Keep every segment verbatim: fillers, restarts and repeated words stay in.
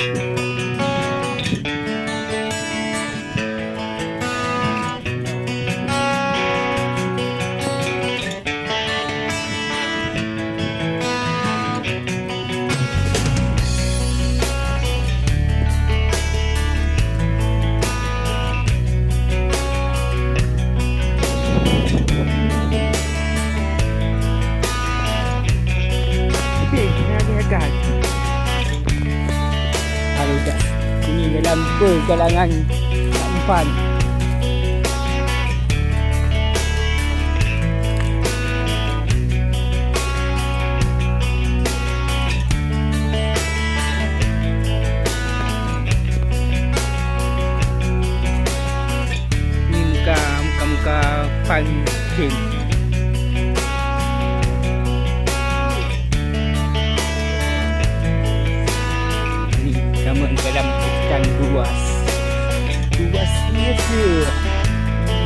Oke, lagi agak. Aduh, dah. Ini dalam perkalangan tak mempan. Ni muka, muka-muka pancing. Ni kamoe dalam hutan luas. Luas biasa.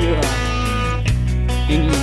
Ya. Ini